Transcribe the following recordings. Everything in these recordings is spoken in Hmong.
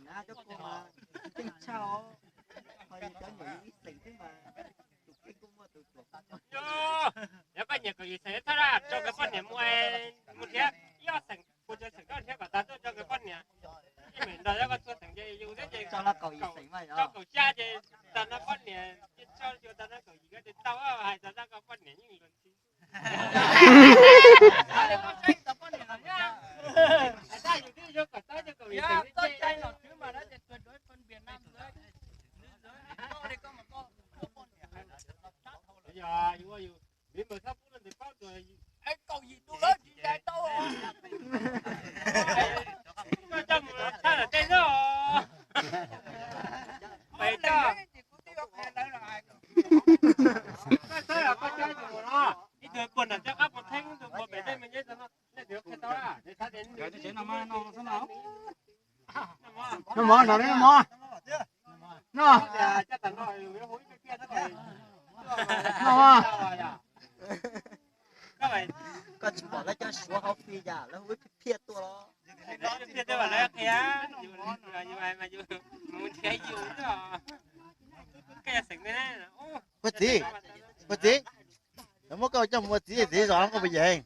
Cov koj mas tseem tshaj os, ho yog cov nyuam yus ib xeem xwb mas tus kheej kuj muaj tus ruam. Yog koj nyiam kaum yim xeem thaj dab tso koj poj niam mus, mus nrhiav ib ob xeem, kuv cov xeem koj nrhiav kom tag tuaj tso koj poj niam. Ib meem nrog yog koj txhua xeem ces yus thiab ces tso kaum yim xeem mas yog, tso kaum xya ces tag no poj niam, tso yus tag no kaum yim koj ces tau hais tag no koj poj niam yeej luag ntxhi. Yog yus ua yus, Vim mas thab pub no ntes paub tus, kaum yim tus lawm tsis ncaim tau. Koj coj mus tshaj lawm tej no. Pem coj. Koj txhob los koj coj tus no. Ib tug puag nram caj qab puag theeb, ib tug puag pem tej me nyuam no. Nej twb qhia tau. No mov, no mov. No. No. Koj tsis pom lawv cov Suav hauv fij yam lawv hu phiaj tuaj los? Ua txiv, ua txiv, lawv muab koj coj mus ua txiv, txiv zos koj puas yeem?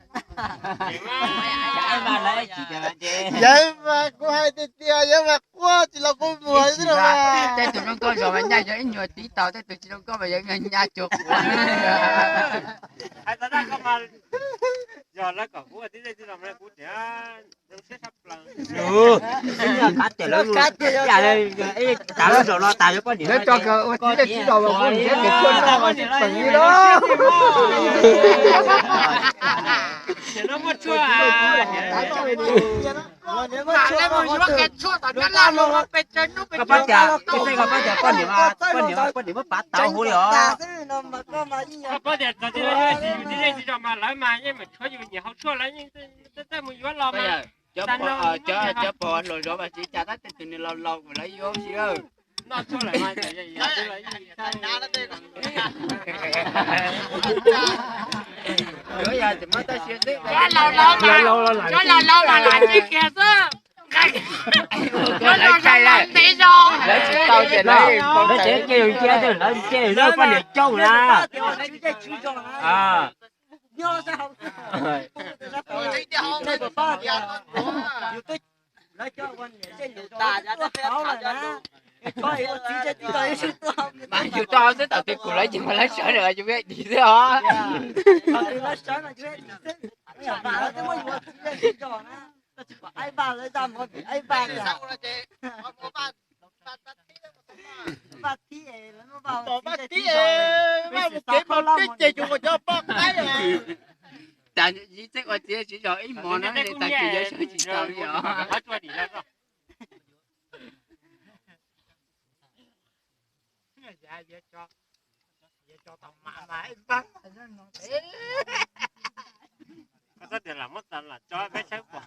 Yeem mas kuv hais tiag tiag, yeem mas quaj tsis los kuv muag xwb los. Tej tus zoo nkauj zos mas nyaj yog ib nyuag tib tau, tej tus tsis zoo nkauj mas yog nyaj cuag quav. Hais txog dab koj mas, yog lawv kom kuv ua tib zej tib zos mas kuv tias zoo siab tshaj plaws. Lawv tso kawg ua tib zej tib zos mas kuv nrhiav tus tshuaj no mas tsis peem li los. Niam no muaj tshuaj. Mam li mus yuav kiag tshuaj tom kab laj los pes tsawg hnub pes tsawg. Koj paub tias, koj paub tias poj niam, poj niam, poj niam muab pav tau huv li os. Koj paub tias txog tib zej tib zos mas lawv mas yeej meem tshuav yus nyiam haus tshuaj lawv yeej txawj mus yuav los mas. Cov pog hluas zov mas tsis cas tab sis tus nws laus laus kuj lawv yuav si. Noj tshuaj lawm mas yuav yog tsis muaj txoj sia xwb. Cov laus laus mas lam tsis kiag xwb. Cov laus laus mas ntev zog. Lawv tsis tau ces lawv, lawv tseem cia yus cia, lawv cia yus poj niam coob na. Mas yus tau xwb thaum twg kuv lawv ces mas lawv sawv lawm yus peb dim xwb os. Vaj tib, vaj mus kev mus tib ces yus ua cov poj qaib. Tas yim txheej ua txiv tsis zog ib hmos no tas ces yuav sawv tsis tau li os. Koj txhob tias lam muab tas lam tso peb saib pom.